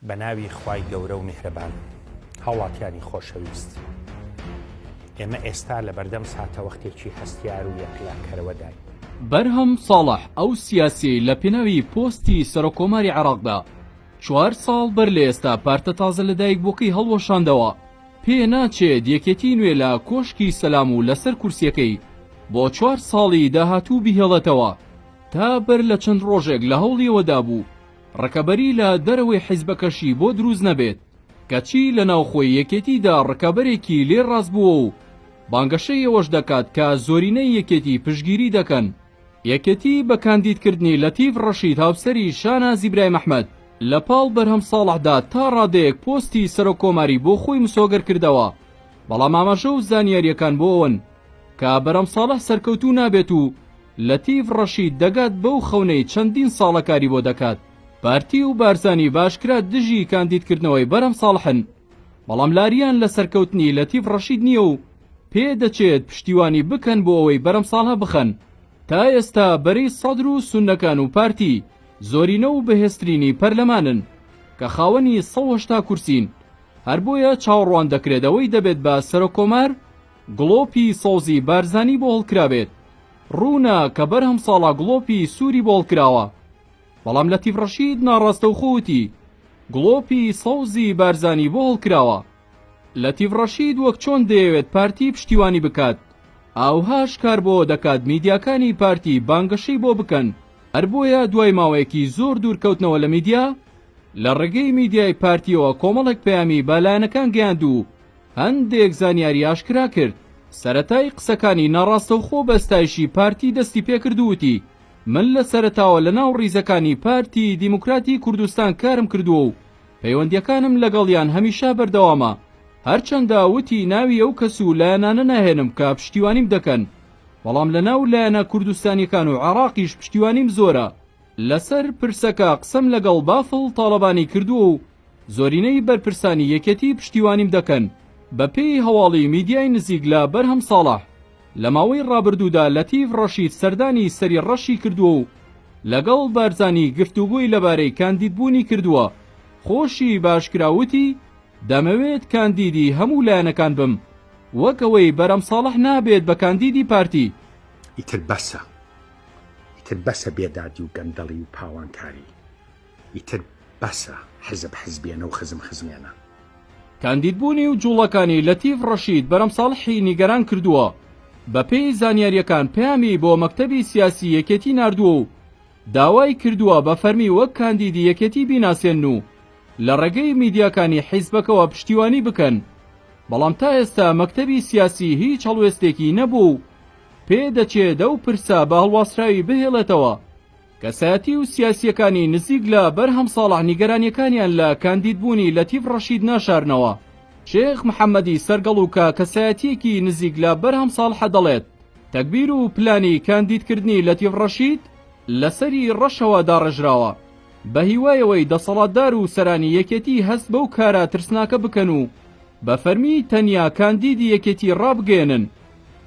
بە ناوی خوای گەورە و میهرەبان. هاوڵاتیانی خۆشەویست، ئێمە ئێستا لەبەردەم ساتەوەختێکی هەستیار و یەکلاکەرەوەداین. بەرهەم ساڵح ئەو سیاسیەی لە پێناوی پۆستی سەرۆککۆماری عێراقدا چوار ساڵ بەر لە ئێستا پارتە تازە لەدایکبووەکەی هەڵوەشاندەوە، پێ ناچێت یەکێتی نوێ لە کۆشکی سەلام و لەسەر کورسیەکەی بۆ چوار ساڵی داهاتوو بیهێڵێتەوە، تا بەر لە چەند ڕۆژێک لە هەوڵی ئەوەدا بوو ڕکەبەری لە دەرەوەی حیزبەکەشی بۆ دروست نەبێت، کەچی لە ناوخۆی یەکێتیدا ڕکەبەرێکی لێ ڕاست بووە و بانگەشەی ئەوەش دەکات کە زۆرینەی یەکێتی پشتگیری دەکەن. یەکێتی بە کاندیدکردنی لەتیف ڕەشید هاوسەری شاناز ئیبراهیم ئەحمەد لە پاڵ بەرهەم ساڵحدا تا ڕادەیەک پۆستی سەرۆککۆماری بۆ خۆی مسۆگەر کردەوە، بەڵام ئاماژە و زانیارییەکان بۆ ئەوەن کە بەرهەم ساڵح سەرکەوتوو نابێت و لەتیف ڕەشید دەگات بەو خەونەی چەندین ساڵە کاری بۆ دەکات. پارتی و بارزانی بە ئاشکرا دژی کاندیدکردنەوەی بەرهەم ساڵحن، بەڵام لاریان لە سەرکەوتنی لەتیف ڕەشید نییە و پێدەچێت پشتیوانی بکەن بۆ ئەوەی بەرهەم ساڵح بخەن. تا ئێستا بەرەی سەدر و سوننەکان و پارتی زۆرینە و بەهێزترینی پەرلەمانن کە خاوەنی 180 کورسین، هەر بۆیە چاوەڕوان دەکرێت ئەوەی دەبێت بە سەرۆککۆمار گڵۆپی سەوزی بارزانی بۆ هەڵکرابێت، ڕوونە کە بەرهەم ساڵح گڵۆپی سووری بۆ هەڵکراوە، بەڵام لەتیف ڕەشید ناڕاستەوخۆ وتی گڵۆپی سەوزی بارزانی بۆ هەڵکراوە. لەتیف ڕەشید وەک چۆن دەیەوێت پارتی پشتیوانی بکات، ئاوهاش کار بۆ دەکات میدیاکانی پارتی بانگەشەی بۆ بکەن، هەر بۆیە دوای ماوەیەکی زۆر دوورکەوتنەوە لە میدیا، لە ڕێگەی میدیای پارتیەوە کۆمەڵێک پەیامی بە لایەنەکان گەیاند و هەندێک زانیاری ئاشکرا کرد. سەرەتای قسەکانی ناڕاستەوخۆ بە ستایشی پارتی دەستی پێکرد و وتی، من لە سەرەتاوە لە ناو ڕیزەکانی پارتی دیموکراتی کوردستان کارم کردووە و پەیوەندییەکانم لەگەڵیان هەمیشە بەردەوامە، هەرچەندە وتی ناوی ئەو کەس و لایەنانە ناهێنم کە پشتیوانیم دەکەن، بەڵام لە ناو لایەنە کوردستانییەکان و عێراقیش پشتیوانیم زۆرە. لەسەر پرسەکە قسەم لەگەڵ بافڵ تاڵەبانی کردووە و زۆرینەی بەرپرسانی یەکێتی پشتیوانیم دەکەن، بەپێی هەواڵی میدیای نزیک لە بەرهەم ساڵح، لە ماوەی ڕابردوودا لەتیف ڕەشید سەردانی سەری ڕەشی کردووە و لەگەڵ بارزانی گفتوگۆی لەبارەی کاندیدبوونی کردووە، خۆشی بە ئاشکرا وتی، دەمەوێت کاندیدی هەموو لایەنەکان بم، وەک ئەوەی بەرهەم ساڵح نابێت بە کاندیدی پارتی. ئیتر بەسە، ئیتر بەسە بێدادی و گەندەڵی و پاوانکاری. ئیتر بەسە حزب حزبێنە و خزم خزمێنە. کاندیدبوونی و جوڵەکانی لەتیف ڕەشید بەرەم ساڵحی نیگەران کردووە، بەپێی زانیارییەکان پەیامی بۆ مەکتەبی سیاسی یەکێتی ناردووە و داوای کردووە بە فەرمی وەک کاندیدی یەکێتی بیناسێنن و لە ڕێگەی میدیاکانی حیزبەکەوە پشتیوانی بکەن، بەڵام تا ئێستا مەکتەبی سیاسی هیچ هەڵوێستێکی نەبووە و پێدەچێت ئەو پرسە بە هەڵواسراوی بهێڵێتەوە. کەسایەتی و سیاسییەکانی نزیک لە بەرهەم ساڵح نیگەرانییەکانیان لە کاندیدبوونی لەتیف ڕەشید ناشارنەوە. شێخ محەمەدی سەرگەڵو کە کەسایەتییەکی نزیک لە بەرهەم ساڵحە دەڵێت، تەگبیر و پلانی کاندیدکردنی لەتیف ڕەشید لە سەری ڕەشەوە داڕێژراوە، بە هیوای ئەوەی دەسەڵاتدار و سەرانی یەکێتی هەست بەو کارە ترسناکە بکەن و بە فەرمی تەنیا کاندیدی یەکێتی ڕابگەیەنن.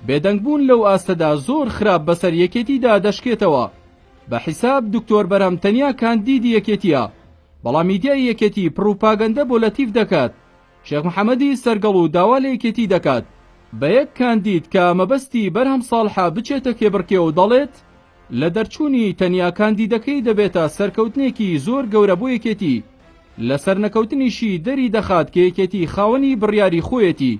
بێدەنگبوون لەو ئاستەدا زۆر خراپ بەسەر یەکێتیدا دەشکێتەوە، بە حیساب دکتۆر بەرهەم تەنیا کاندیدی یەکێتیە، بەڵام میدیای یەکێتی پڕوپاگەندە بۆ لەتیف دەکات، شێخ محەمەدی سەرگەڵو داوا لە یەکێتی دەکات بە یەک کاندید کە مەبەستی بەرهەم ساڵحە بچێتە کێبڕکێ و دەڵێت لە دەرچوونی تەنیا کاندیدەکەی دەبێتە سەرکەوتنێکی زۆر گەورە بۆ یەکێتی، لە سەرنەکەوتنیشی دەری دەخات کە یەکێتی خاوەنی بڕیاری خۆیەتی.